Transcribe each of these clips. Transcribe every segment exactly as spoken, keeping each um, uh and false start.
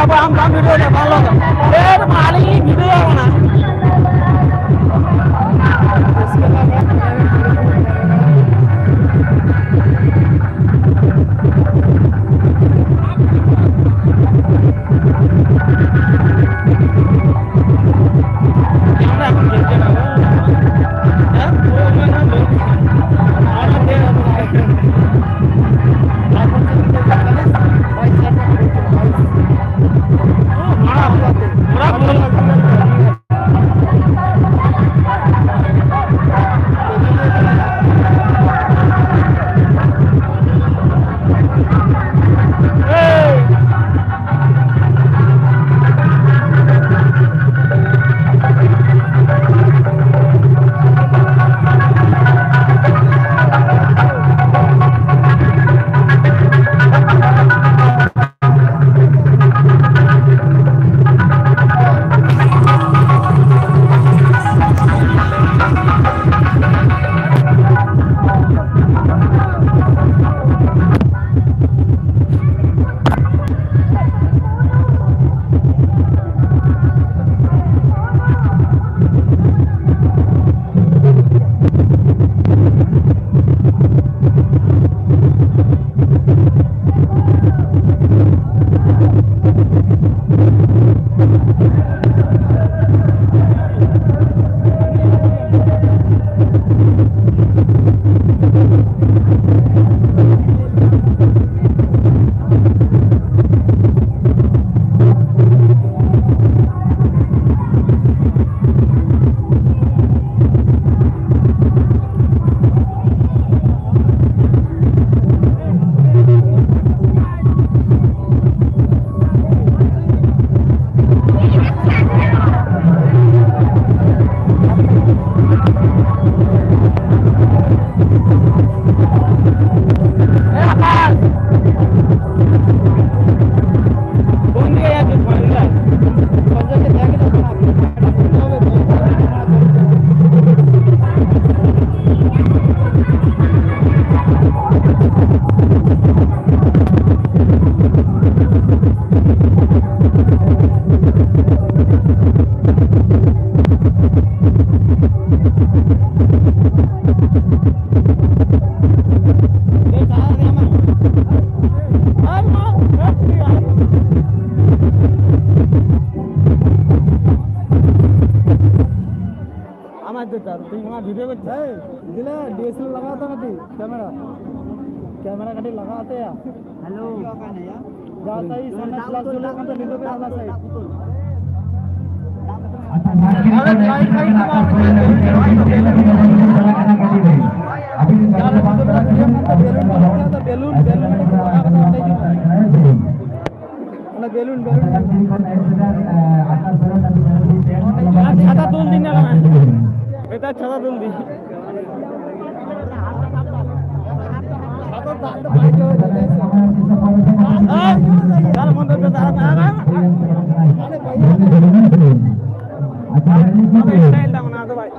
ᱵᱟᱵᱟ, ᱟᱢ ᱵᱟᱢ ᱵᱷᱤᱰᱤᱭᱳ ᱫᱟ, ᱵᱟᱝ ᱞᱚᱜᱟ᱾ ᱮ ᱵᱟᱵᱟ, ᱟᱹᱞᱤᱧ ᱞᱤᱧ ᱵᱷᱤᱰᱤᱭᱳ ᱠᱟᱱᱟ᱾ ᱟᱢᱟᱜ ᱫᱚ ᱛᱟᱨ, ᱛᱩᱭ ᱚᱱᱟ ᱵᱷᱤᱰᱤᱭᱳ ᱠᱚ ᱦᱮᱸ, ᱫᱤᱞᱟ, ᱰᱤ ᱮᱥ ᱮᱞ ᱟᱨ ᱞᱟᱜᱟᱣ ᱛᱟᱢᱟ ᱠᱟᱹᱴᱤᱡ, ᱠᱮᱢᱮᱨᱟ᱾ ᱠᱮᱢᱮᱨᱟ ᱠᱟᱹᱴᱤᱡ ᱞᱟᱜᱟᱣ ᱛᱟᱭᱟ᱾ ᱦᱮᱞᱳ᱾ ᱡᱟᱦᱟᱸ ᱥᱟᱭᱤᱡ ᱥᱟᱢᱱᱟ ᱯᱞᱟᱥ ᱪᱚᱞᱮ ᱠᱟᱱ ᱛᱟᱦᱮᱸ, ᱱᱤᱛᱚᱜ ᱜᱮ ᱚᱱᱟ ᱥᱟᱭᱤᱡ᱾ ᱵᱮᱞᱩᱱ, ᱵᱮᱞᱩᱱ, ᱚᱱᱟ ᱵᱮᱞᱩᱱ, ᱵᱮᱞᱩᱱ᱾ ᱟᱨ ᱪᱷᱟᱛᱟ ᱛᱩᱞ ᱫᱤᱧ ᱧᱮᱞ ᱢᱮ᱾ ᱢᱮᱛᱟ ᱪᱷᱟᱛᱟ ᱛᱩᱞ ᱫᱤᱧ᱾ ᱟᱨ ᱫᱟᱞ ᱵᱚᱱᱫᱚ ᱫᱚ ᱫᱟᱞ ᱢᱮ᱾ ᱟᱫᱚ ᱵᱟᱭ ᱥᱴᱟᱭᱤᱞ ᱫᱟ ᱚᱱᱟ ᱫᱚ ᱵᱟᱭ᱾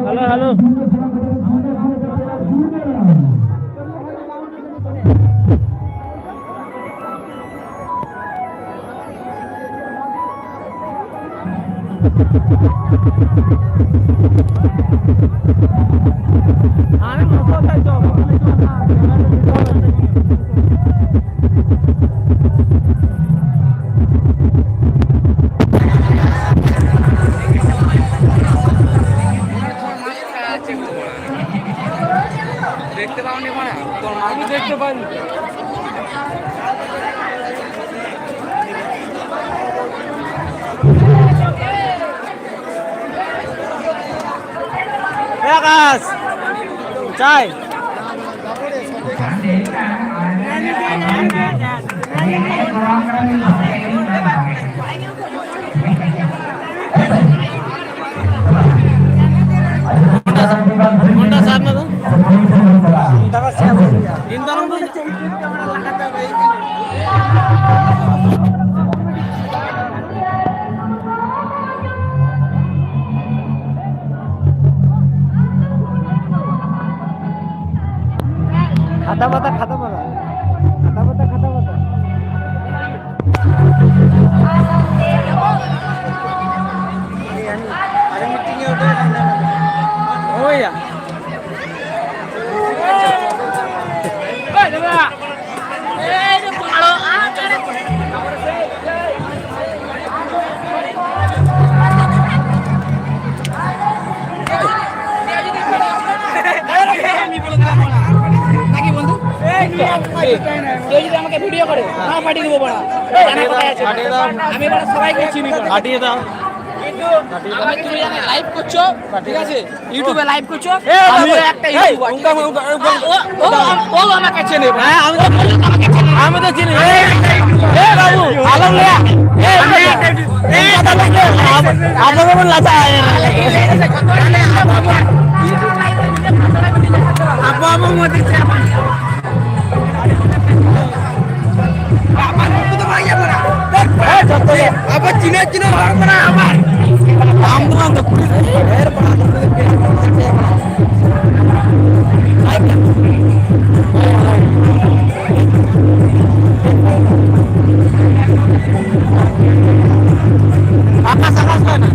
Hello, hello. দেখতে পাওনি মানে? তোর মা আমি দেখতে পাইনি। এ আকাশ, চাই। ঘন্টা সাত না তো? खाता बता, खाता बता। खाता बता, खाता बता। ᱦᱳᱭ ᱭᱟ᱾ নাকি বন্ধু? কেউ যদি আমাকে ভিডিও করে, না পাঠিয়ে দেবো বড়া। জানা কোথায় আছে? আমি বড় সবাইকে চিনি বড়। পাঠিয়ে দাও। কিন্তু আমি, তুমি জানো লাইভ করছো, ঠিক আছে? ইউটিউবে লাইভ করছো, এ, বাবু, তারপরে একটা এই, ইউটিউবার। উনকা, উনকা, উনকা, ও, ও, ও, ও আমাকে চেনে, হ্যাঁ, আমি তো, আমি তো চিনি। এ, এ, বাবু, আলম মিয়া, এ, আমি, এ, কথা বলতে, আপ-, আপনাকে বললাম, আচ্ছা, এ, আপ-, আপ-, আপ-, মধ্যে ᱟᱵᱚ ᱪᱤᱱᱦᱟᱹ ᱪᱤᱱᱦᱟᱹ ᱦᱚᱲ ᱠᱟᱱᱟ ᱟᱵᱟᱨ᱾ ᱟᱢ ᱫᱚ ᱵᱟᱝ ᱫᱚ ᱯᱩᱞᱤᱥ ᱰᱷᱮᱨ ᱵᱟᱲᱟ ᱫᱚ ᱯᱩᱞᱤᱥ ᱜᱮ᱾ ᱟᱠᱟ ᱥᱟᱦᱟᱥ ᱠᱟᱱᱟ?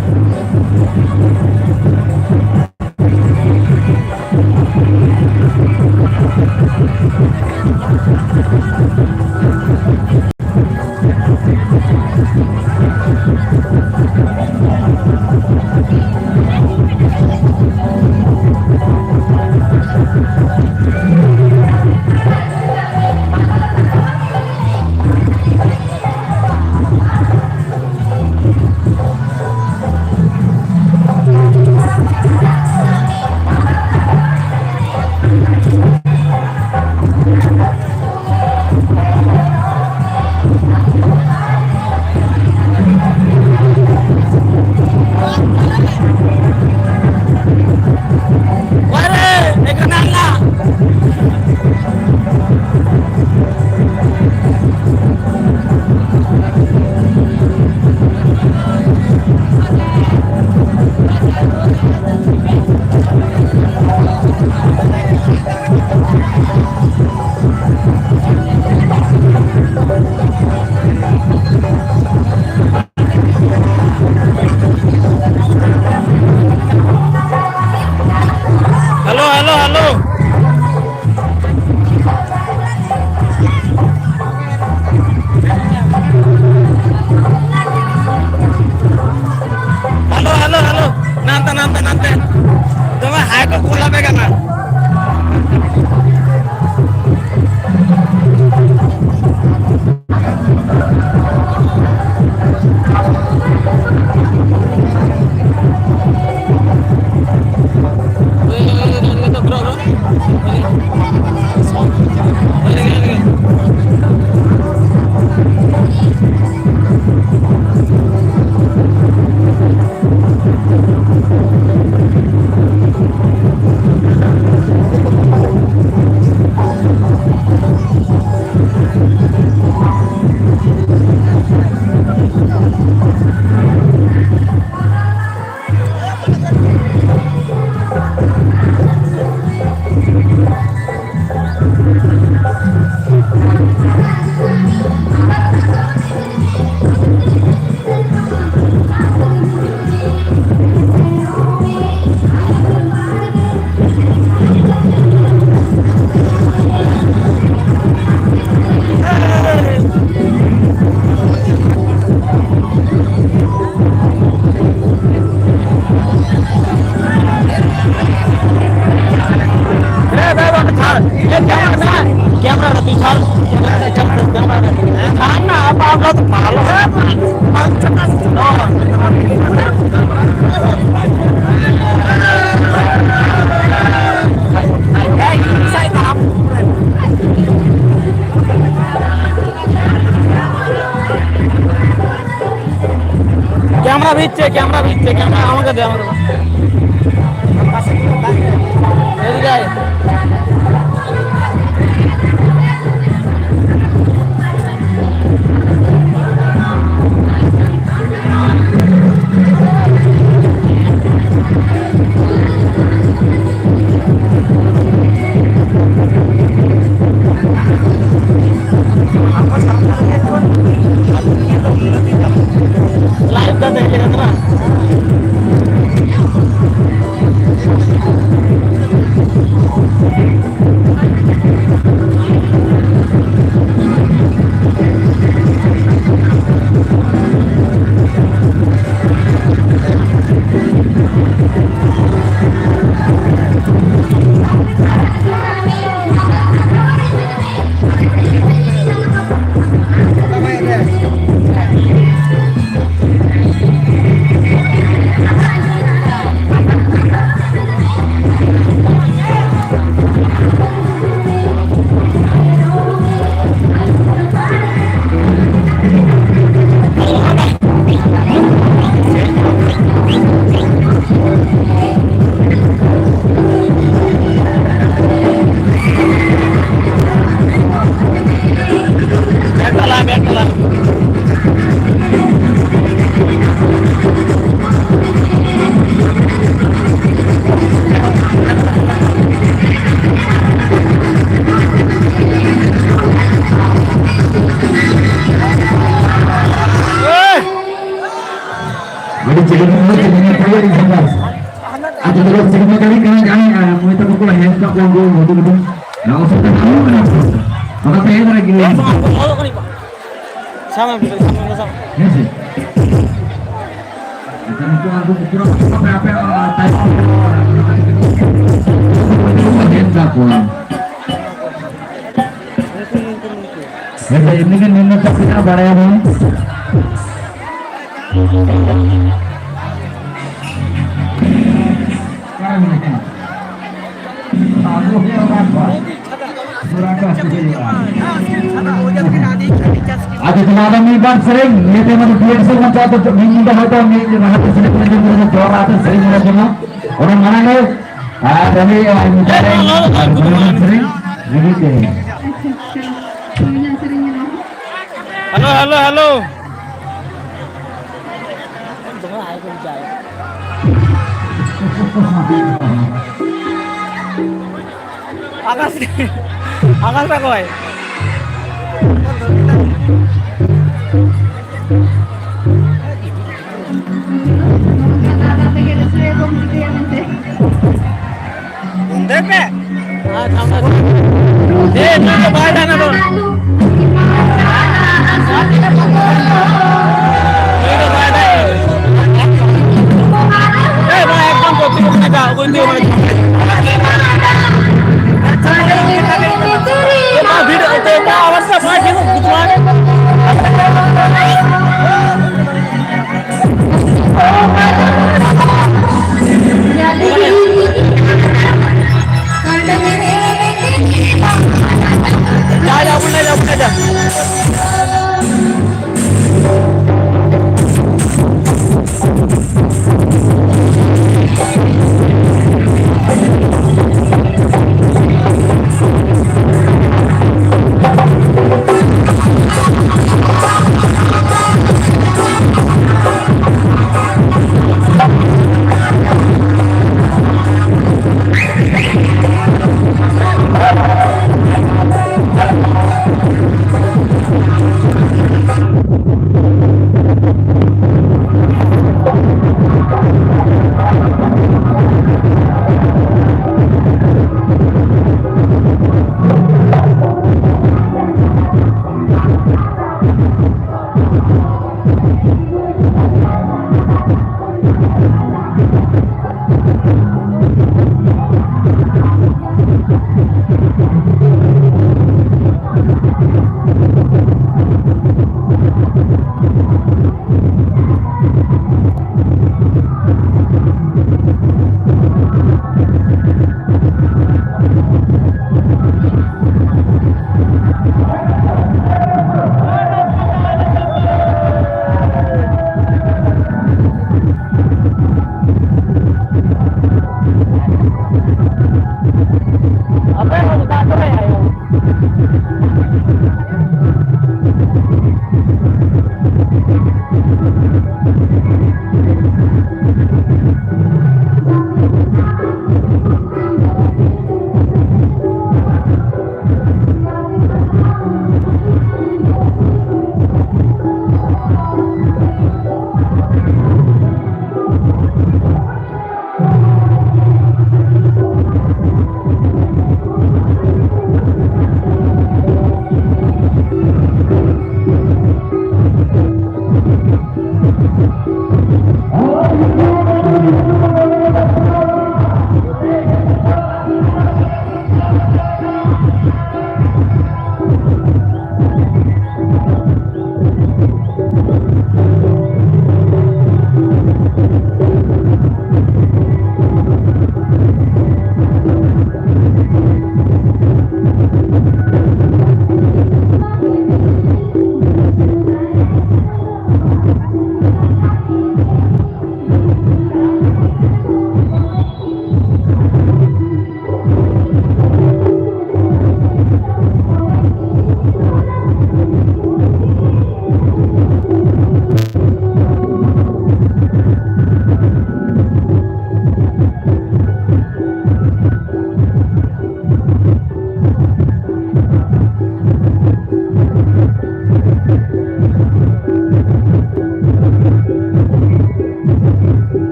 कैमरा भी चेक, कैमरा भी चेक, कैमरा আমাকে দে, আমাকে দে। এদিকে আয়। ᱟᱹᱰᱤ ᱪᱮᱦᱨᱟ ᱛᱮᱜᱮ ᱱᱟᱯᱟᱭ ᱟᱹᱰᱤ ᱥᱟᱱᱛᱟᱲ᱾ ᱟᱫᱚ ᱛᱚᱵᱮ ᱥᱮᱨᱢᱟ ᱡᱟᱹᱲᱤ ᱠᱟᱱᱟ, ᱡᱟᱦᱟᱸᱭ, ᱟᱨ ᱢᱟᱹᱭ ᱛᱟᱠᱚ ᱠᱚ ᱦᱮᱡ ᱠᱟᱜ ᱠᱚᱣᱟ, ᱩᱱᱠᱩ ᱢᱚᱫᱷᱩ ᱢᱚᱫᱷᱩ ᱱᱚᱣᱟ ᱚᱥᱩᱵᱤᱫᱷᱟ ᱵᱟᱹᱱᱩᱜ ᱠᱟᱱᱟ᱾ ᱚᱱᱟ ᱛᱮ ᱦᱮᱡ ᱫᱟᱲᱮᱭᱟᱜ ᱜᱮᱭᱟ᱾ ᱥᱟᱵ ᱢᱮ, ᱥᱟᱵ ᱢᱮ, ᱥᱟᱵ ᱢᱮ᱾ ᱦᱮᱸ ᱥᱮ? ᱮᱱᱠᱷᱟᱱ ᱩᱱᱠᱩ ᱟᱨ ᱩᱱᱠᱩ ᱯᱩᱨᱟᱹ ᱟᱯᱮ, ᱟᱯᱮ, ᱟᱯᱮ, ᱛᱟᱭᱚᱢ ᱦᱮᱡ ᱠᱟᱜ ᱠᱚᱣᱟ᱾ ᱩᱱᱠᱩ, ᱩᱱᱠᱩ, ᱩᱱᱠᱩ᱾ ᱦᱮᱸ, ᱮᱢᱱᱤ ᱜᱮ ᱱᱤᱢᱱᱚ ᱪᱟᱯ ᱨᱮᱱᱟᱜ ᱵᱟᱲᱟᱭᱟᱵᱚᱱ᱾ ᱟᱫᱚ ᱱᱚᱣᱟ ᱫᱚ ᱢᱤᱫ ᱵᱟᱨ ᱥᱮᱨᱮᱧ, ᱱᱤᱭᱟᱹ ᱛᱟᱭᱚᱢ ᱫᱚ ᱰᱩᱭᱮᱴ ᱥᱮᱨᱮᱧ ᱵᱚᱱ ᱪᱟᱞᱟᱜ ᱛᱮ ᱢᱤᱫ ᱧᱤᱫᱟᱹ ᱦᱚᱭᱛᱳ ᱢᱤᱫ ᱨᱟᱦᱟ ᱛᱮ ᱥᱮᱨᱮᱧ ᱵᱚᱱ ᱟᱸᱡᱚᱢ ᱠᱮᱫᱟ, ᱡᱚᱲ ᱨᱟᱦᱟ ᱛᱮ ᱥᱮᱨᱮᱧ ᱵᱚᱱ ᱟᱸᱡᱚᱢᱟ᱾ ᱚᱱᱟ ᱢᱟᱲᱟᱝ ᱨᱮ, ᱟᱨ ᱩᱱᱤ, ᱟᱨ ᱩᱱᱤ ᱥᱮᱨᱮᱧ ᱞᱟᱹᱜᱤᱫ ᱛᱮ᱾ Hello, hello, hello. ᱟᱠᱟᱥ, ᱟᱠᱟᱥ ᱚᱠᱚᱭ? ᱫᱮ ᱯᱮ᱾ ᱮ, ᱱᱩᱭ ᱫᱚ ᱵᱟᱭ ᱛᱟᱦᱮᱱᱟ ᱫᱚ᱾ ᱱᱩᱭ ᱫᱚ ᱵᱟᱭ ᱛᱟᱦᱮᱱᱟ᱾ ᱮ, ᱵᱟᱭ ᱮᱠᱫᱚᱢ ᱠᱚᱯᱤ ᱠᱟᱱᱟ, ᱡᱟ ᱩᱰᱩᱠ ᱤᱫᱤ ᱠᱟᱱᱟ᱾ ᱮ, ᱵᱟᱭ ᱵᱷᱤᱲ, ᱮ, ᱵᱟᱭ ᱟᱣᱟᱡᱽ ᱫᱟ, ᱵᱟᱭ ᱵᱷᱤᱲ, ᱵᱩᱡᱷᱟᱹᱣ᱾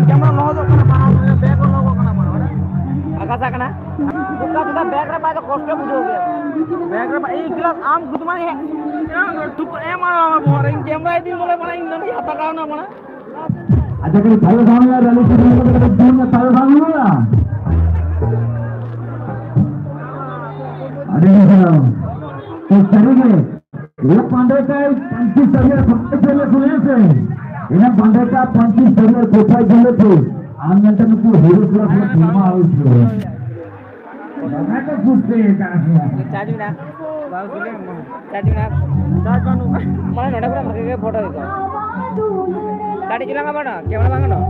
ᱠᱮᱢᱮᱨᱟ ᱞᱚᱦᱚᱫᱚᱜ ᱠᱟᱱᱟ, ᱵᱮᱜᱽ ᱦᱚᱸ ᱞᱚᱦᱚᱫᱚᱜ ᱠᱟᱱᱟ, ᱵᱟᱝ ᱚᱠᱟ ᱥᱮᱫ ᱠᱟᱱᱟ? ᱚᱠᱟ ᱥᱮᱫ ᱵᱮᱜᱽ ᱨᱮ ᱵᱟᱭ ᱫᱚ ᱠᱚᱥᱴᱚ ᱵᱩᱡᱷᱟᱹᱣ ᱜᱮᱭᱟ᱾ ᱵᱮᱜᱽ ᱨᱮ ᱵᱟᱭ, ᱤᱧ ᱠᱞᱟᱥ ᱟᱢ ᱜᱩᱫᱢᱟᱱ ᱦᱮᱡ ᱛᱩᱠ ᱮᱢ ᱟᱨ ᱵᱚᱦᱚᱜ ᱨᱮ ᱤᱧ ᱠᱮᱢᱮᱨᱟ ᱤᱫᱤ ᱵᱚᱞᱮ ᱢᱟᱱᱮ ᱤᱧ ᱫᱚ ᱦᱟᱛᱟᱣ ᱠᱟᱣᱱᱟ ᱢᱟᱱᱮ᱾ ᱟᱪᱪᱷᱟ, ᱠᱟᱹᱴᱤᱡ ᱛᱟᱭᱚᱢ ᱥᱟᱢᱟᱝ ᱨᱮ ᱨᱟᱹᱞᱤ ᱠᱚ ᱠᱟᱹᱴᱤᱡ ᱡᱳᱨ ᱧᱚᱜ ᱛᱟᱭᱚᱢ ᱥᱟᱢᱟᱝ ᱦᱩᱭᱩᱜᱼᱟ᱾ ᱟᱹᱰᱤ ᱥᱟᱨᱦᱟᱣ᱾ ᱛᱚ, ᱥᱟᱹᱨᱤᱜᱮ, ᱮᱱᱟᱝ ᱯᱟᱸᱰᱮ ᱛᱟᱭ ᱯᱚᱸᱪᱤᱥ ᱦᱟᱡᱟᱨ ᱠᱷᱚᱨᱪᱟ ᱪᱚᱞᱮ ᱥᱩᱱᱤ ᱥᱮ, ᱮᱱᱟᱝ ᱯᱟᱸᱰᱮ ᱛᱟᱭ ᱯᱚᱸᱪᱤᱥ ᱦᱟᱡᱟᱨ ᱠᱷᱚᱨᱪᱟ ᱪᱚᱞᱮ ᱛᱷᱮ, ᱟᱨ ᱱᱚᱛᱮ ᱱᱩᱠᱩ ᱦᱤᱨᱳ ᱠᱚᱲᱟ ᱠᱚ ᱯᱷᱤᱞᱢᱟ ᱦᱩᱭ ᱛᱷᱮ᱾ ᱫᱚᱢᱮ ᱠᱚ ᱠᱩᱥᱤᱭᱟᱠᱟᱫ ᱠᱚᱣᱟ᱾ ᱪᱟᱨᱡᱽ ᱢᱮᱱᱟᱜᱼᱟ? ᱵᱟᱝ ᱪᱟᱨᱡᱽ ᱢᱮᱱᱟᱜᱼᱟ᱾ ᱪᱟᱨᱡᱽ ᱵᱟᱹᱱᱩᱜᱼᱟ᱾ ᱢᱟᱱᱮ ᱱᱚᱰᱮ ᱠᱷᱚᱱᱟᱜ ᱵᱷᱟᱜᱮ ᱜᱮ ᱯᱷᱳᱴᱳ ᱦᱩᱭᱩᱜᱼᱟ᱾ ᱠᱟᱹᱴᱤᱡ ᱪᱟᱞᱟᱝ ᱟᱵᱟᱨ ᱠᱮᱢᱮᱨᱟ ᱵᱟᱝ ᱜᱟᱱᱚᱜᱼᱟ?